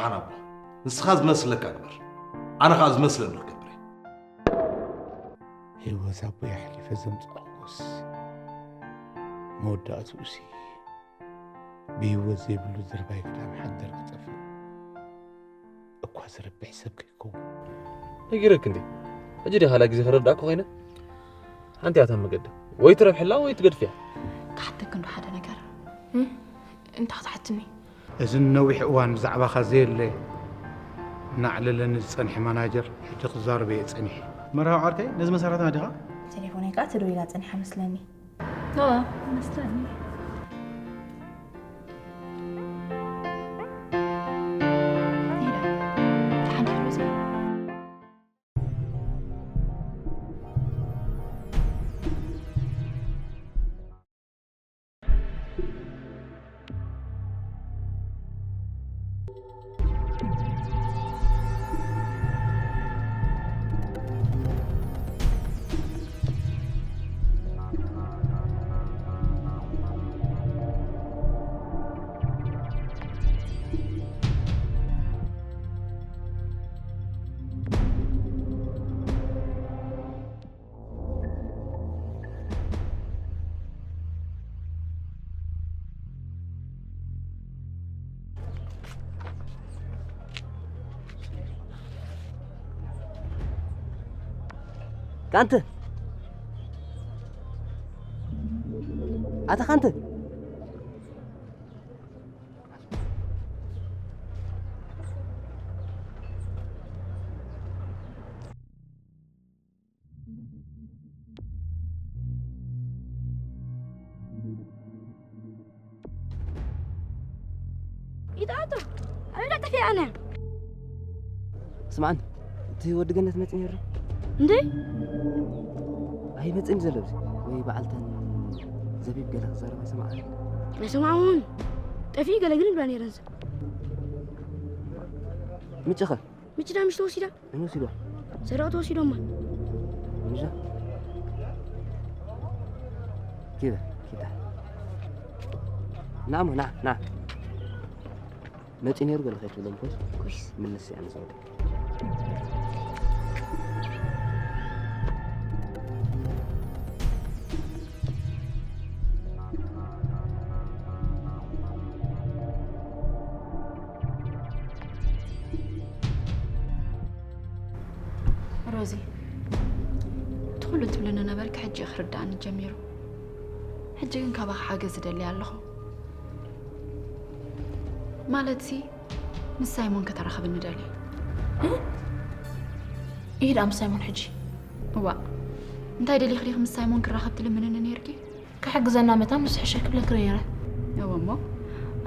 ኣነ ኣቦ፣ ንስኻ ዝመስለካ ግበር፣ ኣነ ኸኣ ዝመስለኒ ክገብር እየ። ህይወት ኣቦይ ኣሕሊፈ ዘምጻእኩስ መወዳእትኡሲ ብህይወት ዘይብሉ ድርባይ ግዳም ሓደር ክጠፍእ እኳ ዝረብሕ ሰብ ከይከውን። ነጊረክ እንዴ? ሕጂ ዲኻ ላ ግዜ ክረዳእኩ ኮይነ? ሓንቲ እያ እታ መገዲ። ወይ ትረብሐላ ወይ ትገድፍያ። ክሓተክ እንዶ ሓደ ነገር። እንታይ ክትሓትኒ? እዚ ነዊሕ እዋን ብዛዕባኻ ዘየለ እናዕለለኒ ዝጸንሐ ማናጀር ሕጂ ክዛረብ እየ ጸኒሐ። መርሃዊ ዓርከይ ነዚ መሰረትና ዲኻ? ቴሌፎነይ ከዓ ትድውላ ጸኒሓ መስለኒ። እዋ መስለኒ። ካንተ ኣታ ካንተ ኢዳቱ ኣበይ ጠፊኣ ኣነ ስማዕን እቲ ወዲ ገነት መፂ ነይሩ እንዴ ኣይመፅን ዘሎ እዚ ወይ በዓልተን ዘቢብ ገለ ክዛረብ ኣይሰማዕን ኣይሰማዕውን ጠፊኡ ገለ ግን ይብላ ነይረን ምጭኸ ምጭዳ ምሽ ተወሲዳ እንወሲዶ ሰረቕ ተወሲዶማ ምሻ ኪዳ ኪዳ ናሞ ና ና መፂ ነይሩ ገለ ከይትብሎም ኮይስ ኮይስ ምልስ እያ ንዝወደ ሮዚ እቲ ኩሉ ትብልኒ ነበርኪ ሕጂ እዩ ክርዳእኒ ጀሚሩ ሕጂ ግን ካባኻ ሓገዝ ዝደሊ ኣለኹ ማለትሲ ምስ ሳይሞን ከተራኽብኒ ደሊ ይሄድ ምስ ሳይሞን ሕጂ እዋ እንታይ ደሊኽ ዲኽ ምስ ሳይሞን ክራኸብ ትልምንኒ ነይርኪ ክሕግዘና መታን ንሱ ሕሸ ክብለክ ነይረ እወ እሞ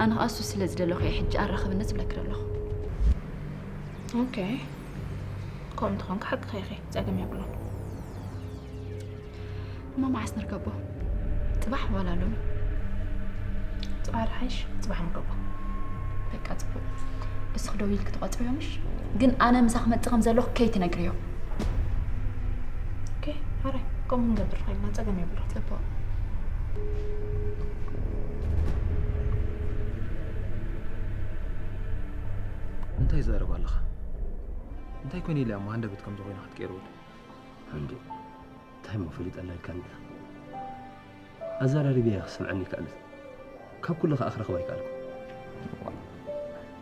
ኣነ ኸኣ እሱ ስለ ዝደለኹ እየ ሕጂ ኣራኽብኒ ዝብለክ ዘለኹ ኦኬ ከምኡ እንተኾንካ ሓቅኺ ኢኺ ጸገም የብሉን እሞ መዓስ ንርከቦ ጽባሕ ዋላ ሎሚ ጽባሕ ድሓይሽ ጽባሕ ንገቦ በቃ ጽቡቅ እስኺ ደው ኢልኪ ትቆጽርዮ ምሽ ግን ኣነ ምሳኺ መጽእ ከም ዘለኹ ከይትነግርዮ ኦኬ ሓራይ ከምኡ ክንገብር ኸይልና ጸገም የብሉ ጽቡቅ እንታይ ዘረባ ኣለኻ እንታይ ኮይነ ኢለ እሞ ሃንደበት ከም ዝኾይነ ክትቀይርወል ሃንዱ እንታይ እሞ ፈሊጠላ ኢልካኒ ኢኻ ኣዘራሪበያ ክሰምዐኒ ይከኣለት ካብ ኩሉ ከኣ ክረኽባ ኣይከኣልኩ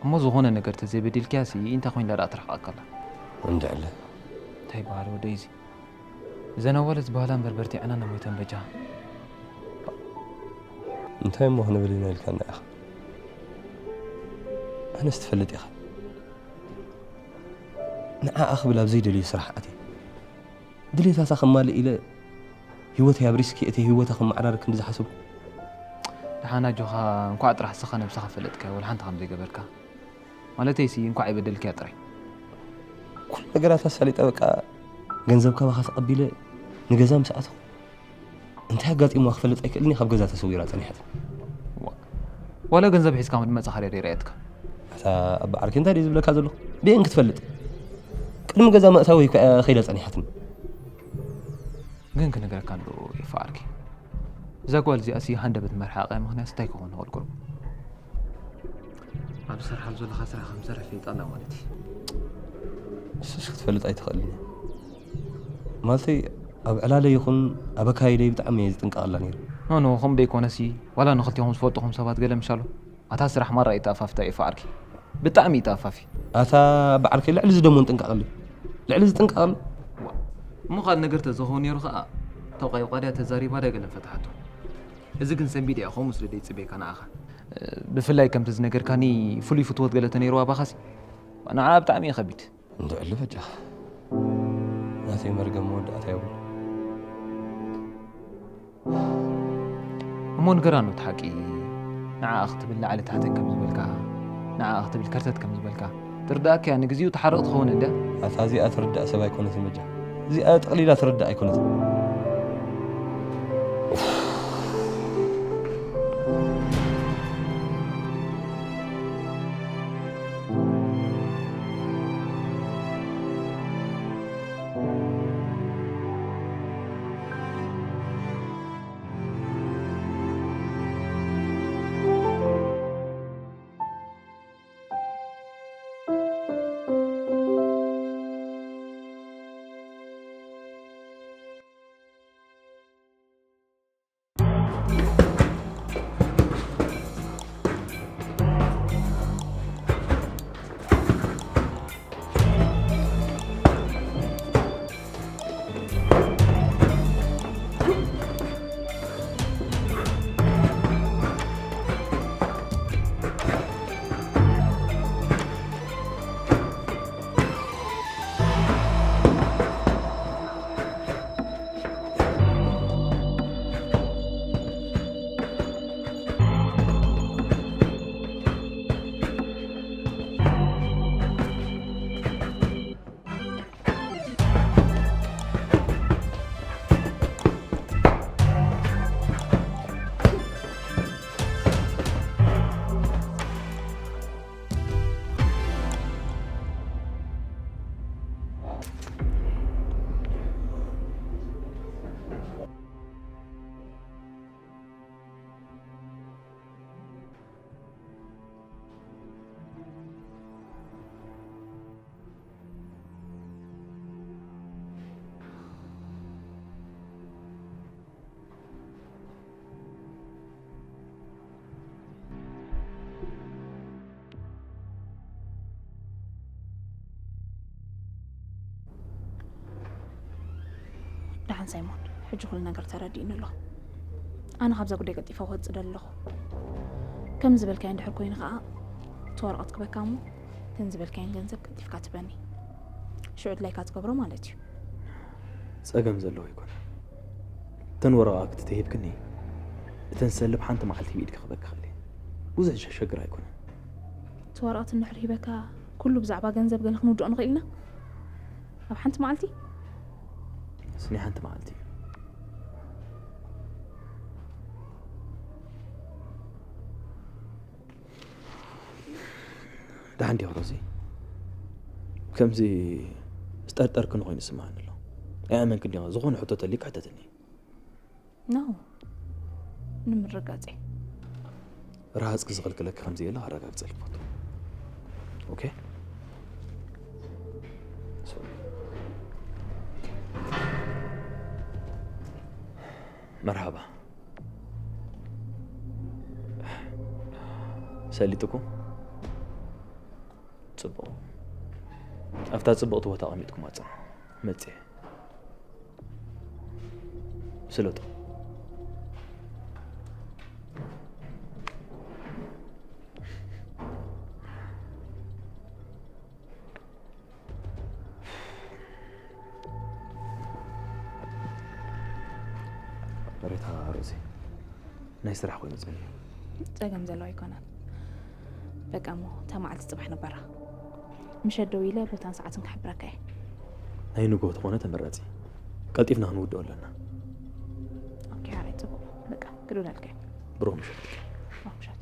እሞ ዝኾነ ነገር ተዘይበዲልክያሲ እንታይ ኮይንላ ደኣ ትርሕቐካ ኣላ እንድዕለ እንታይ በሃል ወደይ እዚ እዘን ኣዋልድ ዝበሃላ እምበር በርቲዐን ኣነ ሞይተን በጃ እንታይ እሞ ክንብል ኢና ኢልካና ኢኻ ኣነስ ትፈልጥ ኢኻ ንዓኣ ክብል ኣብ ዘይደልዮ ስራሕ ኣትየ ድሌታታ ከማልእ ኢለ ህይወተይ ኣብ ሪስኪ እተይ ህይወታ ከመዓራሪ ክንዲ ዝሓሰብኩ ደሓን ኣጆኻ እንኳዕ ጥራሕ ስኻ ነብስኻ ፈለጥካዮ ወላ ሓንቲ ከም ዘይገበርካ ማለተይሲ እንኳዕ ኣይበደልክያ ጥራይ ኩሉ ነገራት ኣሳሊጠ በቃ ገንዘብ ካባኻ ተቐቢለ ንገዛ ምስ ኣተኹ እንታይ ኣጋጢምዋ ክፈልጥ ኣይክእልን ካብ ገዛ ተሰዊራ ጸኒሓት ዋላ ገንዘብ ሒዝካ ምድመጻ ካርያ ደይራየትካ ኣታ ኣባ ዓርኪ እንታይ ድዩ ዝብለካ ዘለኹ ብኤን ክትፈልጥ ቅድሚ ገዛ መእታዊ እኳ ከይዳ ጸኒሓትኒ ግን ክነግረካ እንዶ ይፋ ዓርኪ እዛ ጓል እዚኣሲ ሃንደበት መርሓቐ ምኽንያት እንታይ ክኾን ይኽእል ቁሩብ ኣብ ዝሰርሓሉ ዘለኻ ስራሕ ከም ዝሰርሕ ፍሊጣ ኣላ ማለት እዩ። ንስስ ክትፈልጥ ኣይትኽእልን እያ። ማለተይ ኣብ ዕላለይ ይኹን ኣብ ኣካይደይ ብጣዕሚ እየ ዝጥንቀቐላ ነይረ። ኖ ኖ፣ ከምኡ ደይኮነሲ፣ ዋላ ንኽልቴኹም ዝፈልጥኹም ሰባት ገለ ምሻሉ፣ ኣታ ስራሕ ማራ ይተኣፋፍታ እየ ፍዓርኪ። ብጣዕሚ ይተኣፋፊ። ኣታ በዓልከይ ልዕሊ እዚ ደሞ ንጥንቀቐሉ። ልዕሊ እዚ ጥንቀቐሉ። እሞ ካልእ ነገር ተዝኸውን ነይሩ ኸኣ፣ ተቋይቋ ድያ ተዛሪባ ድያ ገለ ምፈትሓቶ። እዚ ግን ሰንቢድ እያ፣ ከምኡ ስለ ደይጽበየካ ንዓኻ። ብፍላይ ከምቲ ዝነገርካኒ ፍሉይ ፍትወት ገለ ተነይርዋ ባኻሲ፣ ንዓ ብጣዕሚ እዩ ከቢድ። እንድዕሉ በጃኻ። ናተይ መርገም መወዳእታ የብሉ። እሞ ንገራኑ እቲ ሓቂ፣ ንዓኣ ክትብል ላዕሊ ታሕተን ከም ዝበልካ፣ ንዓኣ ክትብል ከርተት ከም ዝበልካ፣ ትርዳእካ እያ፣ ንግዚኡ ትሓርቕ ትኸውን እንድያ። ኣታ እዚኣ ትርዳእ ሰብ ኣይኮነትን በጃ። እዚኣ ጠቕሊላ ትርዳእ ኣይኮነትን። ደሓን ሳይሞን፣ ሕጂ ኩሉ ነገር ተረዲእኒ ኣሎ። ኣነ ካብዛ ጉዳይ ቀልጢፈ ክወጽእ ደሊ ኣለኹ። ከም ዝበልካዮ እንድሕር ኮይኑ ከኣ፣ እቲ ወረቐት ክበካ እሞ፣ እተን ዝበልካየን ገንዘብ ቀልጢፍካ ትበኒ። ሽዑ ድላይካ ትገብሮ ማለት እዩ። ጸገም ዘለዎ ኣይኮነ። እተን ወረቓ ክትተሂብክኒ፣ እተን ሰልብ ሓንቲ መዓልቲ ብኢድካ ክበካ ክእል እየ። ብዙሕ ዘሸግር ኣይኮነን። እቲ ወረቐት እንድሕር ሂበካ፣ ኩሉ ብዛዕባ ገንዘብ ገለ ክንውድኦ ንኽእል ኢና? ኣብ ሓንቲ መዓልቲ? ስኒ ሓንቲ መዓልቲ እዩ። ደሓን ዲኻ ሮዚ? ከምዚ ዝጠርጠርክኒ ኮይኑ ይስምዓኒ ኣሎ። ኣይኣመንክን ዲኻ? ዝኾነ ሕቶ ተልዩካ ሕተተኒ። ኖ፣ ንምርጋጽ እየ። ረሃጽኪ ዝኽልክለኪ ከምዚ የለ ኣረጋግጸልኪ ፈቱ። ኦኬ? ሶሪ። መርሃባ። ሰሊጥኩም? ጽቡቕ። ኣብታ ጽብቕቲ ቦታ ኣቐሚጥኩም ኣጽንሑ። መጽየ። ስለጡ። መሬታ ሮዚ፣ ናይ ስራሕ ኮይኑ ጸኒሑ። ጸገም ዘለዎ ኣይኮነን። በቃ እሞ፣ እታ መዓልቲ ጽባሕ ንግበራ። ምሸት ደው ኢለ ቦታን ሰዓትን ክሕብረካ እየ። ናይ ንግሆ ተኾነ ተመራጺ። ቀልጢፍና ክንውድኦ ኣለና። ኦኬ፣ ኣረ ጽቡቕ። በቃ፣ ክድውለልካ እየ። ብሩኽ ምሸት። ብሩኽ ምሸት።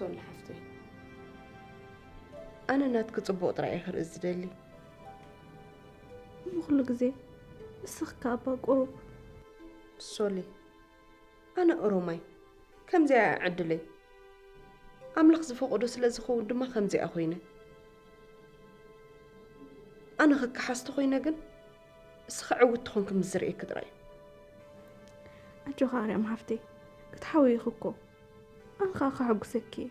ሶሊ ሓፍተይ፣ ኣነ ናትኪ ጽቡቕ ጥራይ እየ ክርኢ ዝደሊ። እሞ ኩሉ ግዜ ንስኺ ከኣ እባ ቁሩብ። ሶሊ፣ ኣነ ኦሮማይ፣ ከምዚኣ እያ ዕድለይ። ኣምላኽ ዝፈቐዶ ስለ ዝኸውን ድማ ከምዚኣ ኮይነ። ኣነ ክከሓስ ተኾይነ ግን፣ እስኺ ዕውት ትኾንኪ ምስ ዝርእየኪ ጥራይ እዩ። ኣጆኺ ኣርያም ሓፍተይ፣ ክትሓውዪ ኢኺ እኮ። ኣነ ኸኣ ከሐጉሰኪ እየ።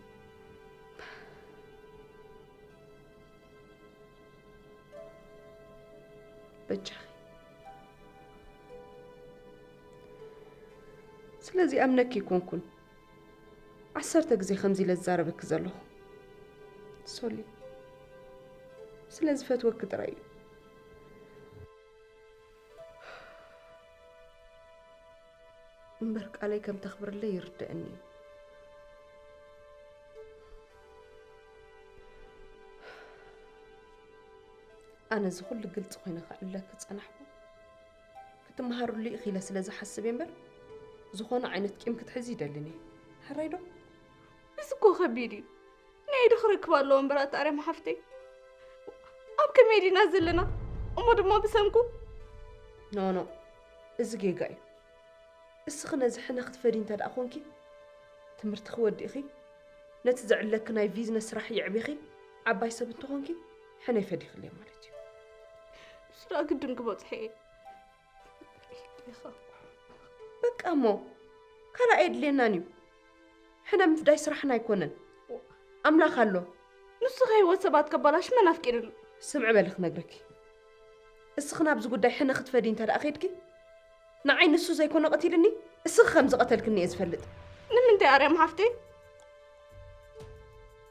በጃኺ። ስለዚ ኣምነኪ ኣይኮንኩን። ዓሰርተ ግዜ ከምዚ ኢለ ዝዛረበኪ ዘለኹ። ሶሊ፣ ስለ ዝፈትወኪ ጥራይ እዩ። እምበር ቃለይ ከም ተኽብርለይ ይርደኣኒ እዩ። ኣነ እዚ ኩሉ ግልጺ ኮይነ ከዕልለኪ ዝጸናሕኩ፣ ክትመሃርሉ ኢኺ ኢለ ስለ ዝሓስብ እየ እምበር፣ ዝኾነ ዓይነት ቂም ክትሕዚ ይደልን እየ። ሕራይ ዶ? እዚ እኮ ከቢድ እዩ። ናይ ኢዱ ክረክብ ኣለዎ እምበር ኣታ ኣርያም ሓፍተይ። ኣብ ከመይ ዲና ዘለና? እሞ ድማ ብሰንኩ። ኖ፣ ኖ፣ እዚ ጌጋ እዩ። እስኺ ነዚ ሕነ ክትፈድዪ እንተ ደኣ ኾንኪ፣ ትምህርትኺ ወዲእኺ፣ ነቲ ዘዕለኪ ናይ ቢዝነስ ስራሕ የዕቢኺ፣ ዓባይ ሰብ እንተኾንኪ፣ ሕነ ይፈዲኽለይ ማለት እዩ። ንሱ ደኣ ግድን ክበጽሖ እየ። ኢኻ። በቃ እሞ፣ ካልእ ኣየድልየናን እዩ። ሕነ ምፍዳይ ስራሕና ኣይኮነን። ኣምላኽ ኣሎ። ንሱ ከ ህይወት ሰባት ከባላሽ መን ኣፍቂድሉ? ስምዒ በሊ ክነግረኪ። እስኺ ናብዚ ጉዳይ ሕነ ክትፈዲ እንተ ደኣ ኸድኪ፣ ንዓይ ንሱ ዘይኮነ ቀቲልኒ፣ እስኺ ከም ዝቐተልክኒ እየ ዝፈልጥ። ንምንታይ ኣርያም ሓፍተይ?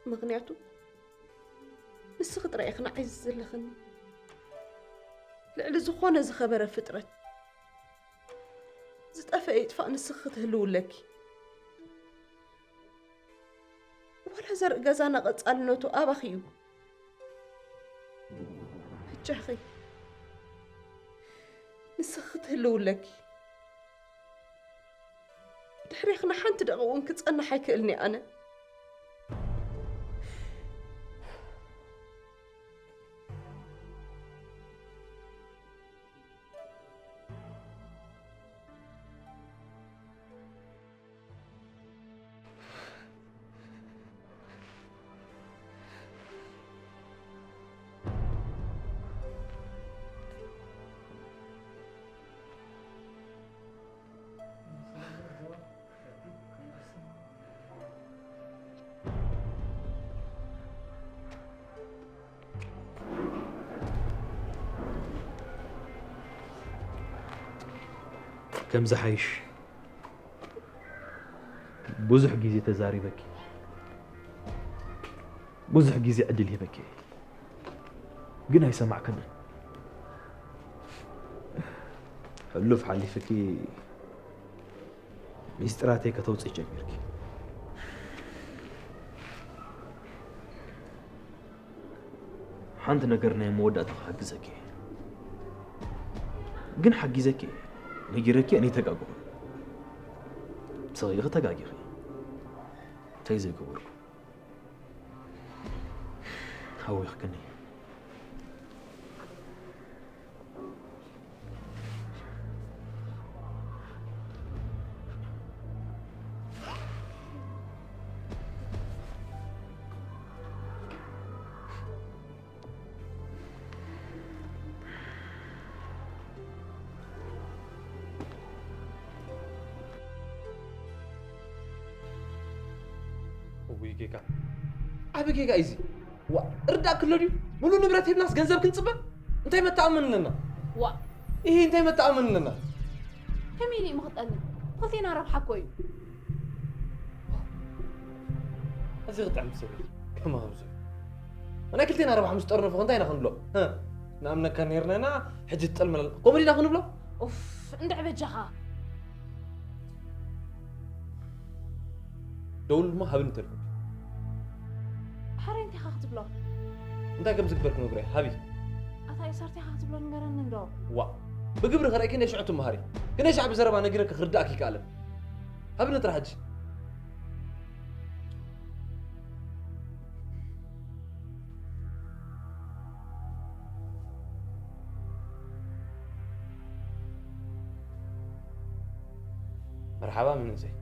ምኽንያቱ፣ ንስኺ ጥራይ ኢኺ ንዓይ ዝዝለኽኒ። ልዕሊ ዝኾነ ዝኸበረ ፍጥረት፣ ዝጠፍአ ይጥፋእ ንስኺ ክትህልዊ ኣለኪ። ዋላ ዘርኢ ገዛና ቀጻልነቱ ኣባኺ እዩ። በጃኺ፣ ንስኺ ክትህልዊ ኣለኪ። ድሕሬኺ ንሓንቲ ደቒቕ እውን ክጸንሕ ኣይክእልን እየ ኣነ። ከም ዝሓይሽ ብዙሕ ግዜ ተዛሪበኪ፣ ብዙሕ ግዜ ዕድል ሂበኪ፣ ግን ኣይሰማዕክንን። ሕሉፍ ሓሊፍኪ ሚስጥራተይ ከተውፅኢ ጀሚርኪ። ሓንቲ ነገር ናይ መወዳእታ ክሕግዘኪ እየ። ግን ሓጊዘኪ እየ። ነጊረኪ እየ፣ ኣይተጋግኹ። ሰኺኺ ተጋጊኺ። እንታይ ዘይገበርኩ? ሃዊኽክኒ። እውይ ጌጋ፣ ዓቢ ጌጋ እዩ እዚ። ዋ፣ እርዳእ ክሎ ድዩ? ሙሉእ ንብረት ሂብናስ ገንዘብ ክንጽበ? እንታይ መተኣመንነና? ዋ። ኢሂ፣ እንታይ መተኣመንነና? ከመይ ኢሉ እዩ ምኽጠልና? ክልቴና ረብሓ እኮ እዩ። እዚ ክጥዕም ሰብ እዩ። ከማኹም ሰብ። ናይ ክልቴና ረብሓ ምስ ጠርነፉ እንታይ ኢና ክንብሎ? ህ? ንኣምነካ ነይርና ኢና፣ ሕጂ ትጠልመና። ከምኡ ዲና ክንብሎ? ኡፍ፣ እንድዒ በጃኻ። ደውል እሞ ሃብኒ ተልኩ። ሕራይ እንታይ ኢኻ ክትብሎ? እንታይ ከም ዝግበር ክነግሮ እየ፣ ሃቢ። ኣታ ኢሳር እንታይ ኢኻ ክትብሎ ንገረኒ እንዶ። ዋ፣ ብግብሪ ከርእይኪ ነይ ሽዑ ትመሃሪ። ክንደይ ሻዕ ብዘረባ ነጊረኪ ክርዳእኪ ይከኣልን። ሃብኒ ጥራሕ ሕጂ። መርሓባ መንእሰይ።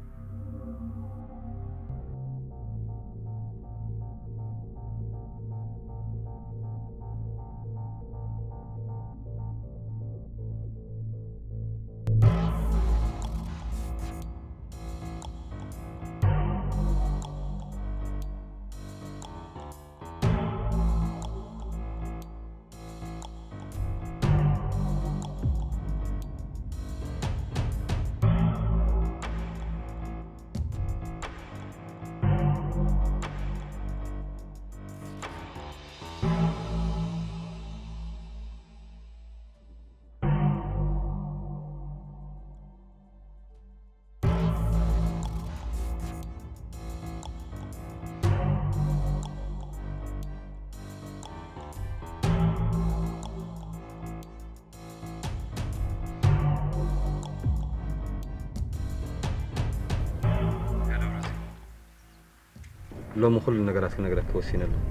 ሎሚ ኩሉ ነገራት ክነግረኪ ወሲነ ኣለኹ።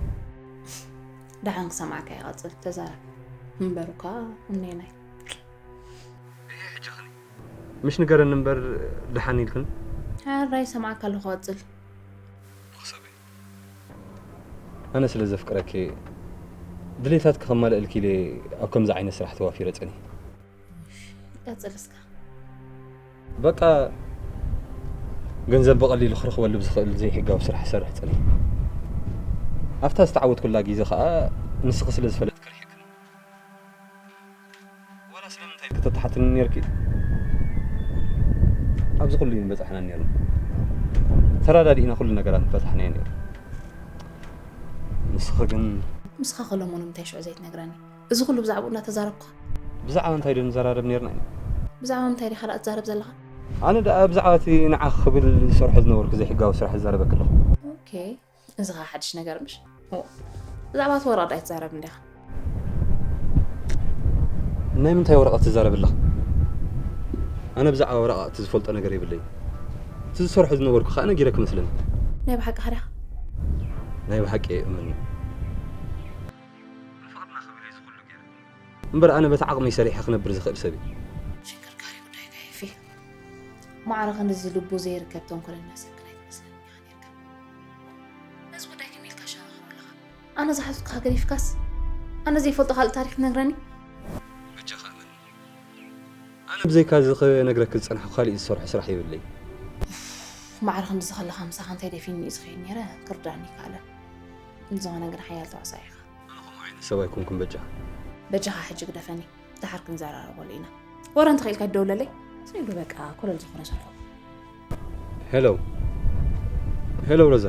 ደሓን ክሰምዓካ ይቐጽል፣ ተዛረብ። እምበር እኳ እምነየናይ። ምሽ ንገረኒ እምበር ደሓን ኢልክን? ሓራይ ሰምዓካ ኣለኹ፣ ቀጽል። ኣነ ስለ ዘፍቅረኪ ድሌታትኪ ከማልእልኪ ኢለ ኣብ ከምዚ ዓይነት ስራሕ ተዋፊረ ጸኒሐ። ቀጽል እስካ። በቃ ገንዘብ ብቐሊሉ ክረኽበሉ ብዝኽእል ዘይሕጋዊ ስራሕ ይሰርሕ ጸኒሐ። ኣብታ ዝተዓወትኩላ ግዜ ኸኣ ንስኺ ስለ ዝፈለጥኪ ርሒቕክኒ። ዋላ ስለምንታይ ኢልኪ ተተሓትኒ ነይርኪ? ኣብዚ ኩሉ እዩ ምበጻሕና ነይርና። ተራዳዲእና ኩሉ ነገራት ምፈታሕናዮ ነይሩ። ንስኺ ግን ምስኻ ከሎ እሞ ንምንታይ ሽዑ ዘይትነግረኒ? እዚ ኩሉ ብዛዕባኡ እናተዛረብኩኻ? ብዛዕባ እንታይ ዶ ንዘራረብ ነይርና ኢና? ብዛዕባ ምንታይ ዲኻ ደኣ ትዛረብ ዘለኻ? ኣነ ደኣ ብዛዕባ እቲ ንዓኺ ክብል ዝሰርሖ ዝነበርኩ ዘይሕጋዊ ስራሕ ዝዛረበኪ ኣለኹ። ኦኬ፣ እዚ ኸኣ ሓድሽ ነገር ምሽ? እሞ ብዛዕባ እቲ ወረቕ ደኣ ኣይትዛረብን ዲኻ? ናይ ምንታይ ወረቐት ትዛረብ ኣለኻ? ኣነ ብዛዕባ ወረቓቕቲ ዝፈልጦ ነገር የብለይን። እቲ ዝሰርሖ ዝነበርኩ ኸኣ ነጊረኪ መስለኒ። ናይ ብሓቂ ዲኻ? ናይ ብሓቂ እየ እመኒ። ንፍቕርና ክብል እየ እዚ ኩሉ ገይረ። እምበር ኣነ በቲ ዓቕመይ ሰሪሐ ክነብር ዝኽእል ሰብ እየ። ሽክርካሪ ጉዳይካ ኤፊ። ማዕረ ክንድዚ ልቡ ዘይርከብ ተንኮለኛ ሰብ ግን ኣይትመስለኒ ኢኻ ነይርካ። ነዚ ጉዳይ ከመይ ኢልካ ሸራኽሮ ኣለኻ? ኣነ ዝሓዝኩኻ ገዲፍካስ፣ ኣነ ዘይፈልጦ ካልእ ታሪክ ትነግረኒ? በጃኻ እመን። ኣነ ብዘይካ እዚ ክነግረኪ ዝጸናሕኩ ካሊእ ዝሰርሖ ስራሕ የብለይን። ማዕረ ክንድዚ ከለኻ ምሳኻ እንታይ ደፊንኒ እዩ ዝኸይድ ነይረ ክርዳእኒ ኣይከኣለን። ብዝኾነ ግን ሓያል ተዋሳኢ ኢኻ። ኣነ ከምኡ ዓይነት ሰብ ኣይኮንኩን በጃኻ። በጃኻ ሕጂ ግደፈኒ። ደሓር ክንዘራረበሉ ኢና። ወረ እንተኽኢልካ ደውለለይ። ሰይዱ በቃ ኮለል ዝኾነ ስርሑ። ሄሎ። ሄሎ ሮዛ።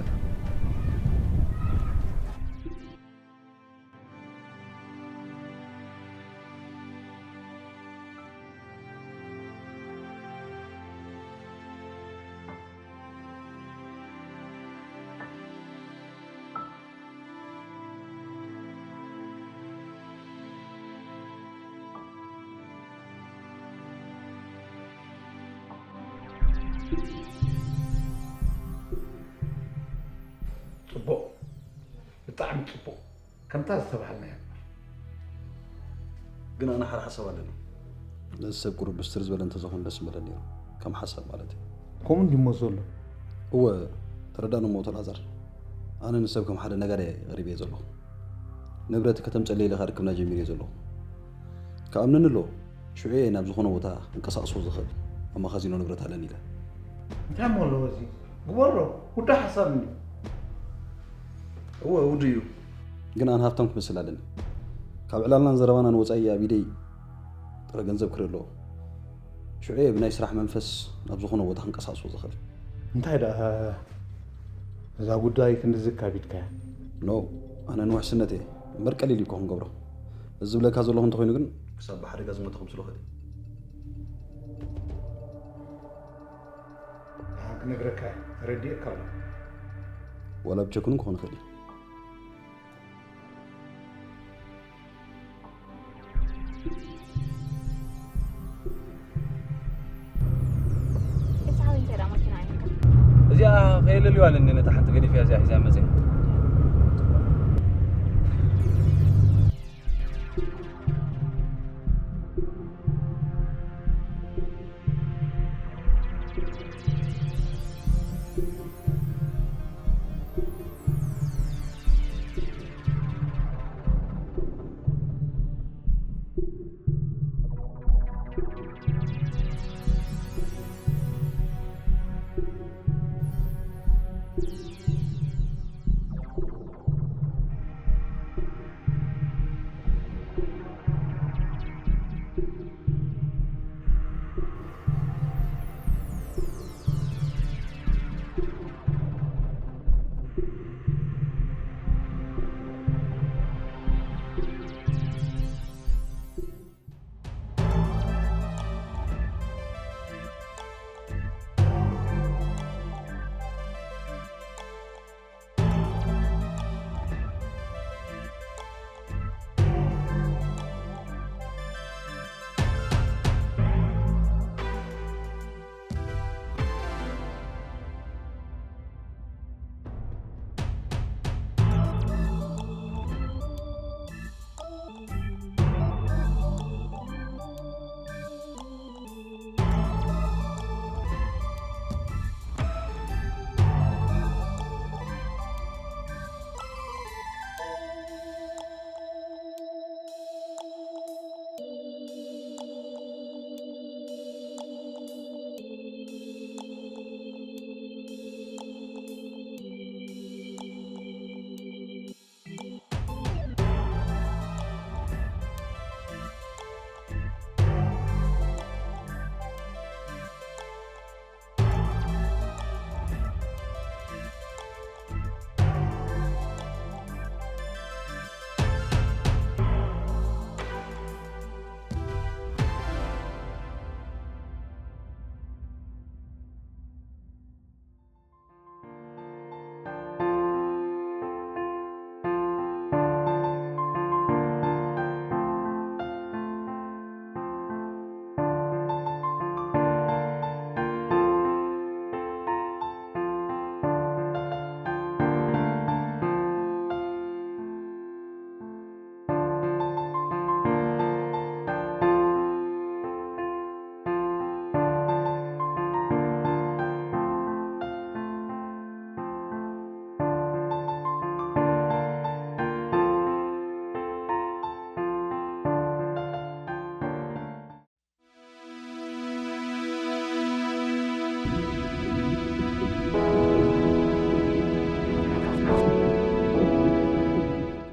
ጽቡቕ፣ ብጣዕሚ ጽቡቕ። ከምታ ዝተባህልናዮ። ግን ኣነ ሓደ ሓሳብ ኣለኒ። ነዚ ሰብ ቁሩብ ብስትር ዝበለ እንተዝኾን ደስ ምበለኒ ነይሩ፣ ከም ሓሳብ ማለት እዩ። ከምኡ እንዲሞ ዘሎ? እወ፣ ተረዳእኒ እሞ ኣቶ ኣልኣዛር። ኣነ ንሰብ ከም ሓደ ነጋዳይ እየ ቀሪበዮ ዘለኹ። ንብረት ከተምጸለይ ኢለ ከኣ ርክብና ጀሚረዮ ዘለኹ። ክኣምነኒ ኣለዎ። ሽዑ እየ ናብ ዝኾነ ቦታ ክንቀሳቕሶ ዝኽእል ኣብ መኻዚኖ ንብረት ኣለኒ ኢለ። እንታይ እሞ ኣለዎ እዚ? ግበሮ፣ ውዱእ ሓሳብ እንድዩ። እወ፣ ውዱእ እዩ። ግን ኣነ ሃብታም ክመስል ኣለኒ። ካብ ዕላልናን ዘረባናን ወጻኢ ኣብ ኢደይ ጥረ ገንዘብ ክርኢ ኣለዎ። ሽዑ እየ ብናይ ስራሕ መንፈስ ናብ ዝኾነ ቦታ ክንቀሳቕሶ ዝኽእል። እንታይ ደኣ እዛ ጉዳይ ክንድዚ ካቢድካያ? ኖ፣ ኣነ ንውሕስነት እየ እምበር ቀሊል እዩ እኮ ክንገብሮ። እዚ ዝብለካ ዘለኹ እንተኾይኑ ግን ክሳብ ብሓደጋ ዝሞተ ክምስሎ ይኽእል እዩ። ደሓን ክነግረካ እየ፣ ተረዲኤካ ኣለኹ። ዋላ ብቸክ እውን ክኾን ይኽእል እዩ። እዚኣ ከየለልዋ ኣለኒ፣ ነታ ሓንቲ ገዲፈያ እዚኣ ሒዛ መፅያ።